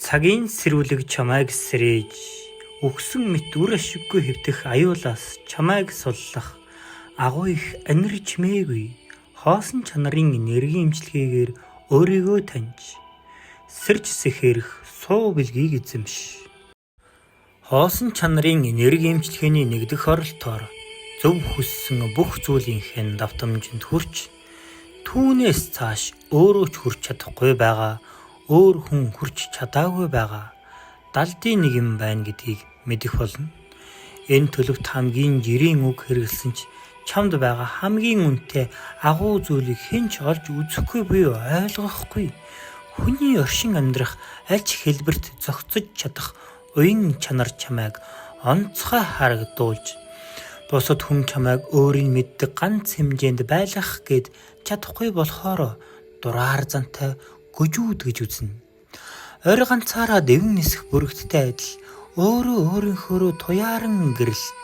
Цагийн сэрүүлэг чамайг сэрээж, үхсэн мэт үр ашиггүй хэвтэх аюулаас чамайг суллах агуу их анир чимээгүй хоосон чанарын энергийн эмчилгээгээр өөрийгөө таньж, сэрж сэхээрэх суу бэлгийг эзэмш. Хоосон чанарын энерги эмчилгээний нэгдэх оролтоор зөв хүссэн бүх зүйлийнхээ давтамжинд хүрч, түүнээс цааш өөрөө ч хүрч чадахгүй байгаа, өөр хүн хүрч чадаагүй байгаа далдын нэг юм байна гэдгийг мэдэх болно. Энэ төлөвт хамгийн жирийн үг хэрэглэсэн ч чамд байгаа хамгийн үнэтэй агуу зүйлийг хэн ч олж үзэхгүй буюу ойлгохгүй. Хүний оршин амьдрах аль ч хэлбэрт зохицож чадах уян чанар чамайг онцгой харагдуулж, бусад хүн чамайг өөрийн мэддэг ганц хэмжээнд байлгах гээд чадахгүй болохоор дураар зантай гөжүүд гэж үзнэ. Орой ганцаараа дэвэн нисэх бүрэгдтэй адил өөрөө өөрийнхөөрөө туяаран гэрэлт.